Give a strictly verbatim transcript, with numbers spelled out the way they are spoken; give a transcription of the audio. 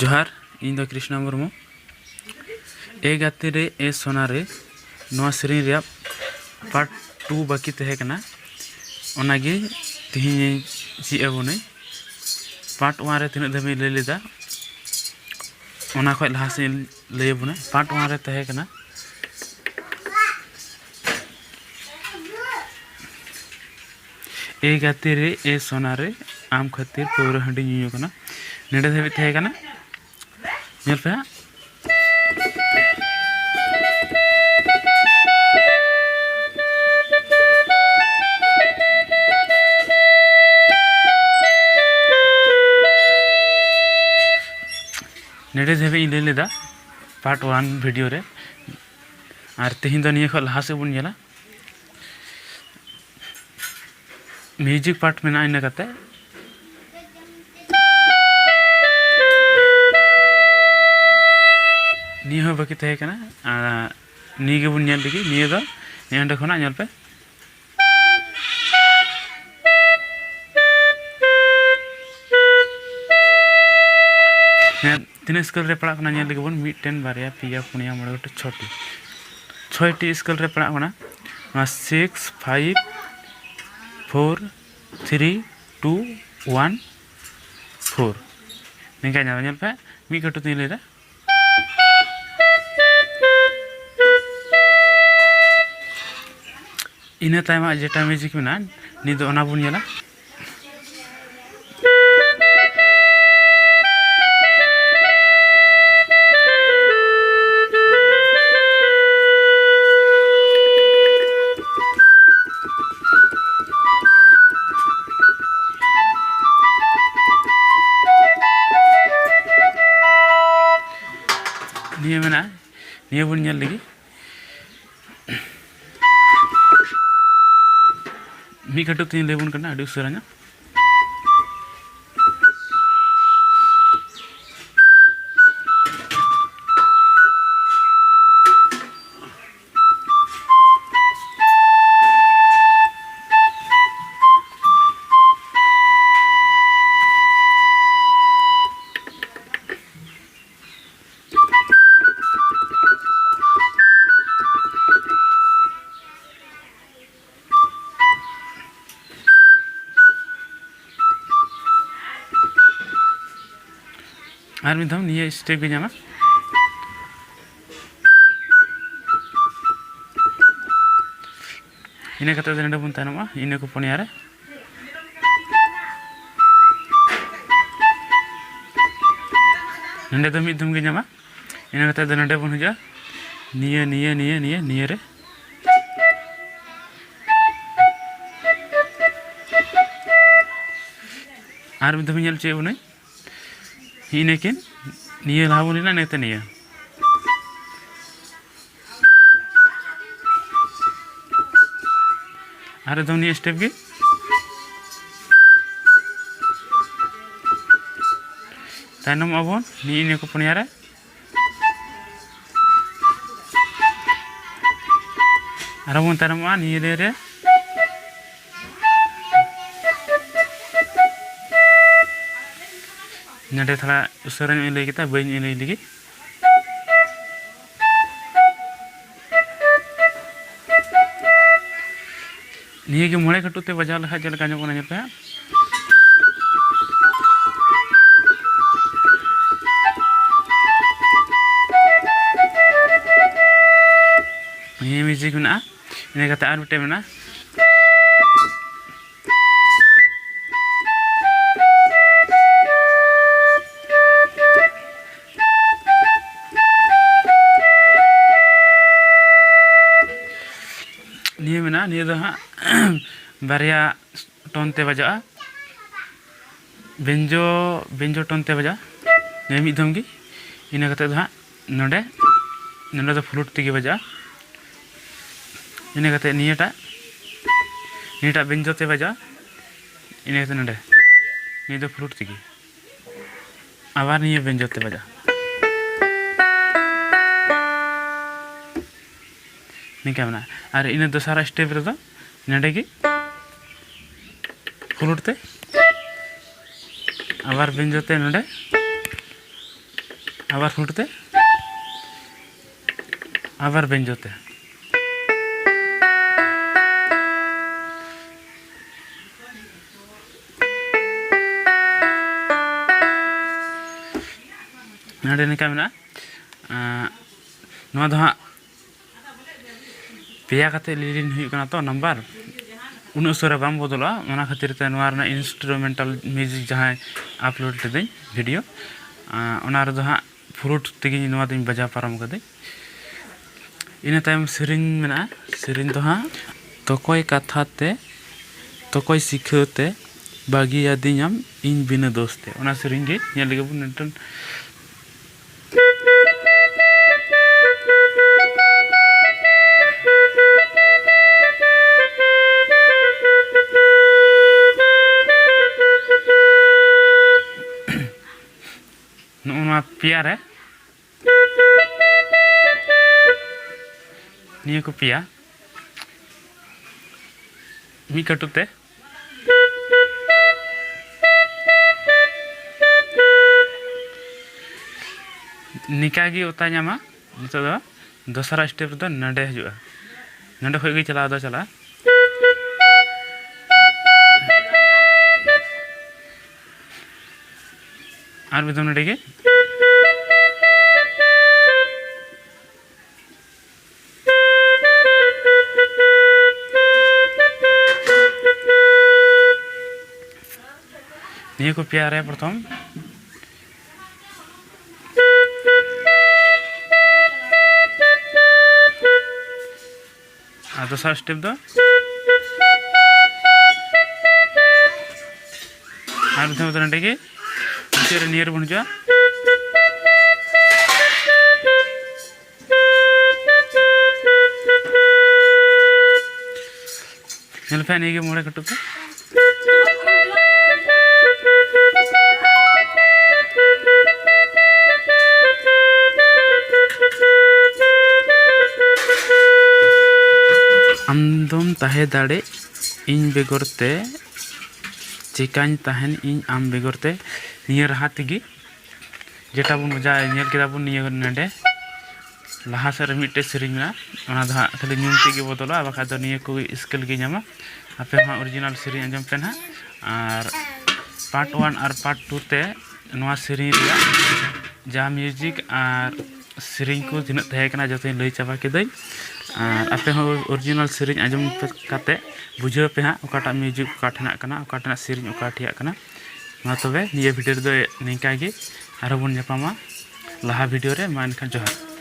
ᱡᱚᱦᱟᱨ, ᱤᱧ ᱫᱚ ᱠᱨᱤᱥᱱᱟ ᱢᱩᱨᱢᱩ᱾ ᱮ ᱜᱟᱛᱮ ᱨᱮ ᱮ ᱥᱚᱱᱟ ᱨᱮ, ᱱᱚᱣᱟ ᱥᱮᱨᱮᱧ ᱨᱮᱭᱟᱜ ᱯᱟᱨᱴ ᱴᱩ ᱵᱟᱹᱠᱤ ᱛᱟᱦᱮᱸ ᱠᱟᱱᱟ, ᱚᱱᱟᱜᱮ ᱛᱮᱦᱮᱧ ᱪᱮᱫ ᱟᱵᱚᱱᱟᱹᱧ᱾ ᱯᱟᱨᱴ ᱳᱣᱟᱱ ᱨᱮ ᱛᱤᱱᱟᱹᱜ ᱫᱷᱟᱹᱵᱤᱡ ᱤᱧ ᱞᱟᱹᱭ ᱞᱮᱫᱟ, ᱚᱱᱟ ᱠᱷᱚᱡ ᱞᱟᱦᱟ ᱥᱮᱫ ᱤᱧ ᱞᱟᱹᱭ ᱟᱵᱚᱱᱟ᱾ ᱯᱟᱨᱴ ᱳᱣᱟᱱ ᱨᱮ ᱛᱟᱦᱮᱸ ᱠᱟᱱᱟ, ᱮ ᱜᱟᱛᱮ ᱨᱮ ᱮ ᱥᱚᱱᱟ ᱨᱮ, ᱟᱢ ᱠᱷᱟᱹᱛᱤᱨ ᱯᱟᱹᱣᱨᱟᱹ ᱦᱟᱺᱰᱤ ᱧᱩᱧᱩ ᱠᱟᱱᱟ᱾ ᱱᱚᱰᱮ ᱫᱷᱟᱹᱵᱤᱡ ᱛᱟᱦᱮᱸ ᱠᱟᱱᱟ᱾ ᱧᱮᱞ ᱯᱮ ᱦᱟᱸᱜ᱾ ᱱᱚᱰᱮ ᱫᱷᱟᱹᱵᱤᱡ ᱤᱧ ᱞᱟᱹᱭ ᱞᱮᱫᱟ ᱯᱟᱨᱴ ᱳᱣᱟᱱ ᱵᱷᱤᱰᱤᱭᱳ ᱨᱮ, ᱟᱨ ᱛᱮᱦᱮᱧ ᱫᱚ ᱱᱤᱭᱟᱹ ᱠᱷᱚᱱ ᱞᱟᱦᱟ ᱥᱮᱫ ᱵᱚᱱ ᱧᱮᱞᱟ᱾ ᱢᱤᱭᱩᱡᱤᱠ ᱯᱟᱨᱴ ᱢᱮᱱᱟᱜᱼᱟ ᱤᱱᱟᱹ ᱠᱟᱛᱮ᱾ ᱱᱤᱭᱟᱹ ᱦᱚᱸ ᱵᱟᱹᱠᱤ ᱛᱟᱦᱮᱸ ᱠᱟᱱᱟ, ᱟᱨ ᱱᱤᱭᱟᱹ ᱜᱮᱵᱚᱱ ᱧᱮᱞ ᱞᱮᱜᱮ᱾ ᱱᱤᱭᱟᱹ ᱫᱚ ᱱᱤᱭᱟᱹ ᱚᱸᱰᱮ ᱠᱷᱚᱱᱟᱜ ᱧᱮᱞ ᱯᱮ᱾ ᱦᱮᱸ, ᱛᱤᱱᱟᱹᱜ ᱥᱠᱮᱞ ᱨᱮ ᱯᱟᱲᱟᱜ ᱠᱟᱱᱟ ᱧᱮᱞ ᱞᱮᱜᱮ ᱵᱚᱱ, ᱢᱤᱫᱴᱮᱱ, ᱵᱟᱨᱭᱟ, ᱯᱮᱭᱟ, ᱯᱩᱱᱭᱟ, ᱢᱚᱬᱮ ᱜᱚᱴᱮᱡ, ᱪᱷᱚᱴᱤ᱾ ᱪᱷᱚᱭᱴᱤ ᱥᱠᱮᱞ ᱨᱮ ᱯᱟᱲᱟᱜ ᱠᱟᱱᱟ᱾ ᱱᱚᱣᱟ six five four three two one four. ᱱᱤᱝᱠᱟ ᱧᱮᱞ, ᱧᱮᱞ ᱯᱮ, ᱢᱤᱫ ᱠᱟᱹᱴᱩᱵ ᱛᱤᱧ ᱞᱟᱹᱭᱫᱟ᱾ ᱤᱱᱟᱹ ᱛᱟᱭᱚᱢᱟᱜ ᱡᱮᱴᱟ ᱢᱤᱭᱩᱡᱤᱠ ᱢᱮᱱᱟᱜᱼᱟ, ᱱᱤᱛ ᱫᱚ ᱚᱱᱟ ᱵᱚᱱ ᱧᱮᱞᱟ᱾ ᱱᱤᱭᱟᱹ ᱢᱮᱱᱟᱜᱼᱟ, ᱱᱤᱭᱟᱹ ᱵᱚᱱ ᱧᱮᱞ ᱞᱮᱜᱮ᱾ ᱢᱤᱫ ᱠᱟᱹᱴᱩᱵ ᱛᱤᱧ ᱞᱟᱹᱭ ᱟᱵᱚᱱ ᱠᱟᱱᱟ ᱟᱹᱰᱤ ᱩᱥᱟᱹᱨᱟ ᱧᱚᱜ᱾ ᱟᱨ ᱢᱤᱫ ᱫᱷᱟᱣ ᱱᱤᱭᱟᱹ step ᱜᱮ ᱧᱟᱢᱟ᱾ ᱤᱱᱟᱹ ᱠᱟᱛᱮ ᱫᱚ ᱱᱚᱰᱮ ᱵᱚᱱ ᱛᱟᱭᱱᱚᱢᱚᱜᱼᱟ, ᱤᱱᱟᱹ ᱠᱚ ᱯᱩᱱᱭᱟ ᱨᱮ᱾ ᱱᱚᱰᱮ ᱫᱚ ᱢᱤᱫ ᱫᱷᱚᱢ ᱜᱮ ᱧᱟᱢᱟ᱾ ᱤᱱᱟᱹ ᱠᱟᱛᱮ ᱫᱚ ᱱᱚᱰᱮ ᱵᱚᱱ ᱦᱤᱡᱩᱜᱼᱟ, ᱱᱤᱭᱟᱹ, ᱱᱤᱭᱟᱹ, ᱱᱤᱭᱟᱹ, ᱱᱤᱭᱟᱹ, ᱱᱤᱭᱟᱹ ᱨᱮ᱾ ᱟᱨ ᱢᱤᱫ ᱫᱷᱚᱢ ᱧᱮᱞ ᱦᱚᱪᱚᱭᱮᱫ ᱵᱚᱱᱟᱹᱧ᱾ ᱦᱤᱱᱟᱹ ᱠᱤᱱ, ᱱᱤᱭᱟᱹ ᱞᱟᱦᱟ ᱵᱚᱱ ᱮᱱᱟ, ᱤᱱᱟᱹ ᱠᱟᱛᱮ ᱱᱤᱭᱟᱹ᱾ ᱟᱨ ᱮᱠᱫᱚᱢ ᱱᱤᱭᱟᱹ step ᱜᱮ᱾ ᱛᱟᱭᱱᱚᱢᱚᱜᱼᱟ ᱵᱚᱱ ᱱᱤᱭᱟᱹ, ᱱᱤᱭᱟᱹ ᱠᱚ ᱯᱩᱱᱭᱟ ᱨᱮ᱾ ᱟᱨᱦᱚᱸ ᱵᱚᱱ ᱛᱟᱭᱱᱚᱢᱚᱜᱼᱟ ᱱᱤᱭᱟᱹ ᱞᱟᱹᱭ ᱨᱮ᱾ ᱱᱚᱰᱮ ᱛᱷᱚᱲᱟ ᱩᱥᱟᱹᱨᱟ ᱧᱚᱜ ᱤᱧ ᱞᱟᱹᱭ ᱠᱮᱫᱟ, ᱵᱟᱹᱧ ᱞᱟᱹᱭ ᱞᱟᱹᱜᱤᱫ᱾ ᱱᱤᱭᱟᱹ ᱜᱮ ᱢᱚᱬᱮ ᱠᱟᱹᱴᱩᱵ ᱛᱮ ᱵᱟᱡᱟᱣ ᱞᱮᱠᱷᱟᱡ ᱪᱮᱫ ᱞᱮᱠᱟ ᱟᱸᱡᱚᱢᱚᱜ ᱠᱟᱱᱟ, ᱧᱮᱞ ᱯᱮ ᱦᱟᱸᱜ᱾ ᱱᱤᱭᱟᱹ music ᱢᱮᱱᱟᱜᱼᱟ, ᱤᱱᱟᱹ ᱠᱟᱛᱮ ᱟᱨ ᱢᱤᱫᱴᱮᱡ ᱢᱮᱱᱟᱜᱼᱟ᱾ ᱱᱤᱭᱟᱹ ᱢᱮᱱᱟᱜᱼᱟ, ᱱᱤᱭᱟᱹ ᱫᱚ ᱦᱟᱸᱜ ᱵᱟᱨᱭᱟ tone ᱛᱮ ᱵᱟᱡᱟᱜᱼᱟ, ᱵᱮᱧᱡᱳ, ᱵᱮᱧᱡᱳ tone ᱛᱮ ᱵᱟᱡᱟᱜᱼᱟ᱾ ᱱᱤᱭᱟᱹ ᱢᱤᱫ ᱫᱷᱚᱢ ᱜᱮ, ᱤᱱᱟᱹ ᱠᱟᱛᱮ ᱫᱚ ᱦᱟᱸᱜ ᱱᱚᱰᱮ, ᱱᱚᱰᱮ ᱫᱚ flute ᱛᱮᱜᱮ ᱵᱟᱡᱟᱜᱼᱟ᱾ ᱤᱱᱟᱹ ᱠᱟᱛᱮ ᱱᱤᱭᱟᱹᱴᱟᱜ, ᱱᱤᱭᱟᱹᱴᱟᱜ ᱵᱮᱧᱡᱳ ᱛᱮ ᱵᱟᱡᱟᱜᱼᱟ᱾ ᱤᱱᱟᱹ ᱠᱟᱛᱮ ᱱᱚᱰᱮ, ᱱᱤᱭᱟᱹ ᱫᱚ flute ᱛᱮᱜᱮ᱾ ᱟᱵᱟᱨ ᱱᱤᱭᱟᱹ ᱵᱮᱧᱡᱳ ᱛᱮ ᱵᱟᱡᱟᱜᱼᱟ᱾ ᱱᱤᱝᱠᱟ ᱢᱮᱱᱟᱜᱼᱟ᱾ ᱟᱨ ᱤᱱᱟᱹ ᱫᱚᱥᱟᱨᱟᱜ step ᱨᱮᱫᱚ ᱱᱚᱰᱮ ᱜᱮ flute ᱛᱮ, ᱟᱵᱟᱨ ᱵᱮᱧᱡᱳ ᱛᱮ ᱱᱚᱰᱮ, ᱟᱵᱟᱨ flute ᱛᱮ, ᱟᱵᱟᱨ ᱵᱮᱧᱡᱳ ᱛᱮ᱾ ᱱᱚᱰᱮ ᱱᱤᱝᱠᱟ ᱢᱮᱱᱟᱜᱼᱟ᱾ ᱟᱸ, ᱱᱚᱣᱟ ᱫᱚ ᱦᱟᱸᱜ ᱯᱮᱭᱟ ᱠᱟᱛᱮ ᱞᱤᱞᱤᱱ ᱦᱩᱭᱩᱜ ᱠᱟᱱᱟ ᱛᱚ ᱱᱟᱢᱵᱟᱨ, ᱩᱱᱟᱹᱜ ᱩᱥᱟᱹᱨᱟ ᱵᱟᱝ ᱵᱚᱫᱚᱞᱚᱜᱼᱟ᱾ ᱚᱱᱟ ᱠᱷᱟᱹᱛᱤᱨ ᱛᱮ ᱱᱚᱣᱟ ᱨᱮᱱᱟᱜ instrumental music ᱡᱟᱦᱟᱸᱭ upload ᱞᱤᱫᱟᱹᱧ video, ᱟᱸ, ᱚᱱᱟ ᱨᱮᱫᱚ ᱦᱟᱸᱜ flute ᱛᱮᱜᱮ ᱱᱚᱣᱟ ᱫᱚᱧ ᱵᱟᱡᱟᱣ ᱯᱟᱨᱚᱢ ᱠᱟᱹᱫᱟᱹᱧ᱾ ᱤᱱᱟᱹ ᱛᱟᱭᱚᱢ ᱥᱮᱨᱮᱧ ᱢᱮᱱᱟᱜᱼᱟ᱾ ᱥᱮᱨᱮᱧ ᱫᱚ ᱦᱟᱸᱜ ᱛᱚᱠᱚᱭ ᱠᱟᱛᱷᱟ ᱛᱮ, ᱛᱚᱠᱚᱭ ᱥᱤᱠᱷᱟᱹᱣ ᱛᱮ, ᱵᱟᱹᱜᱤᱭᱟᱫᱤᱧᱟᱢ ᱤᱧ ᱵᱤᱱᱟᱹ ᱫᱳᱥ ᱛᱮ᱾ ᱚᱱᱟ ᱥᱮᱨᱮᱧ ᱜᱮ ᱧᱮᱞ ᱞᱮᱜᱮ ᱵᱚᱱ ᱢᱤᱫᱴᱮᱱ᱾ ᱱᱚᱜᱼᱚ ᱱᱚᱣᱟ ᱯᱮᱭᱟ ᱨᱮ, ᱱᱤᱭᱟᱹ ᱠᱚ ᱯᱮᱭᱟ ᱢᱤᱫ ᱠᱟᱹᱴᱩᱵ ᱛᱮ ᱱᱤᱠᱟ ᱜᱮ ᱚᱛᱟ ᱧᱟᱢᱟ᱾ ᱱᱤᱛᱚᱜ ᱫᱚ ᱫᱚᱥᱟᱨᱟ step ᱨᱮᱫᱚ ᱱᱚᱰᱮ ᱦᱤᱡᱩᱜᱼᱟ, ᱱᱚᱰᱮ ᱠᱷᱚᱡ ᱜᱮ ᱪᱟᱞᱟᱣ ᱫᱚ ᱪᱟᱞᱟᱜᱼᱟ᱾ ᱟᱨ ᱢᱤᱫ ᱫᱚᱢ ᱱᱚᱰᱮ ᱜᱮ᱾ ᱱᱤᱭᱟᱹ ᱠᱚ ᱯᱮᱭᱟ ᱨᱮ ᱯᱨᱚᱛᱷᱚᱢ᱾ ᱟᱨ ᱫᱚᱥᱟᱨ step ᱫᱚ, ᱟᱨ ᱢᱤᱫ ᱫᱷᱟᱣ ᱱᱚᱰᱮ ᱜᱮ ᱢᱩᱪᱟᱹᱫ ᱨᱮ ᱱᱤᱭᱟᱹ ᱨᱮᱵᱚᱱ ᱦᱤᱡᱩᱜᱼᱟ᱾ ᱧᱮᱞ ᱯᱮ, ᱱᱤᱭᱟᱹ ᱜᱮ ᱢᱚᱬᱮ ᱠᱟᱹᱴᱩᱵ ᱛᱮ᱾ ᱟᱢᱫᱚᱢ ᱛᱟᱦᱮᱸ ᱫᱟᱲᱮᱜ ᱤᱧ ᱵᱮᱜᱚᱨ ᱛᱮ, ᱪᱮᱠᱟᱧ ᱛᱟᱦᱮᱱ ᱤᱧ ᱟᱢ ᱵᱮᱜᱚᱨ ᱛᱮ᱾ ᱱᱤᱭᱟᱹ ᱨᱟᱦᱟ ᱛᱮᱜᱮ ᱡᱮᱴᱟ ᱵᱚᱱ ᱵᱟᱡᱟᱣ ᱧᱮᱞ ᱠᱮᱫᱟ ᱵᱚᱱ, ᱱᱤᱭᱟᱹ ᱱᱚᱰᱮ ᱞᱟᱦᱟ ᱥᱮᱫ ᱨᱮ ᱢᱤᱫᱴᱮᱡ ᱥᱮᱨᱮᱧ ᱢᱮᱱᱟᱜᱼᱟ, ᱚᱱᱟ ᱫᱚ ᱦᱟᱸᱜ ᱠᱷᱟᱹᱞᱤ ᱧᱩᱢ ᱛᱮᱜᱮ ᱵᱚᱫᱚᱞᱚᱜᱼᱟ, ᱵᱟᱠᱷᱟᱡ ᱫᱚ ᱱᱤᱭᱟᱹ ᱠᱚ scale ᱜᱮ ᱧᱟᱢᱟ᱾ ᱟᱯᱮ ᱦᱚᱸ original ᱥᱮᱨᱮᱧ ᱟᱸᱡᱚᱢ ᱯᱮ ᱱᱟᱦᱟᱜ, ᱟᱨ part one ᱟᱨ part two ᱛᱮ ᱱᱚᱣᱟ ᱥᱮᱨᱮᱧ ᱨᱮᱭᱟᱜ ᱡᱟ ᱢᱤᱭᱩᱡᱤᱠ ᱟᱨ ᱥᱮᱨᱮᱧ ᱠᱚ ᱛᱤᱱᱟᱹᱜ ᱛᱟᱦᱮᱸ ᱠᱟᱱᱟ, ᱡᱚᱛᱚᱧ ᱞᱟᱹᱭ ᱪᱟᱵᱟ ᱠᱤᱫᱟᱹᱧ᱾ ᱟᱨ ᱟᱯᱮ ᱦᱚᱸ ᱚᱨᱤᱡᱤᱱᱟᱞ ᱥᱮᱨᱮᱧ ᱟᱸᱡᱚᱢ ᱠᱟᱛᱮ ᱵᱩᱡᱷᱟᱹᱣ ᱯᱮ ᱦᱟᱸᱜ, ᱚᱠᱟᱴᱟᱜ ᱢᱤᱭᱩᱡᱤᱠ ᱚᱠᱟ ᱴᱷᱮᱱᱟᱜ ᱠᱟᱱᱟ, ᱚᱠᱟ ᱴᱷᱮᱱᱟᱜ ᱥᱮᱨᱮᱧ ᱚᱠᱟ ᱴᱷᱮᱱᱟᱜ ᱠᱟᱱᱟ᱾ ᱢᱟ ᱛᱚᱵᱮ ᱱᱤᱭᱟᱹ ᱵᱷᱤᱰᱤᱭᱳ ᱨᱮᱫᱚ ᱱᱤᱝᱠᱟ ᱜᱮ, ᱟᱨᱦᱚᱸ ᱵᱚᱱ ᱧᱟᱯᱟᱢᱟ ᱞᱟᱦᱟ ᱵᱷᱤᱰᱤᱭᱳ ᱨᱮ᱾ ᱢᱟ ᱮᱱᱠᱷᱟᱱ ᱡᱚᱦᱟᱨ᱾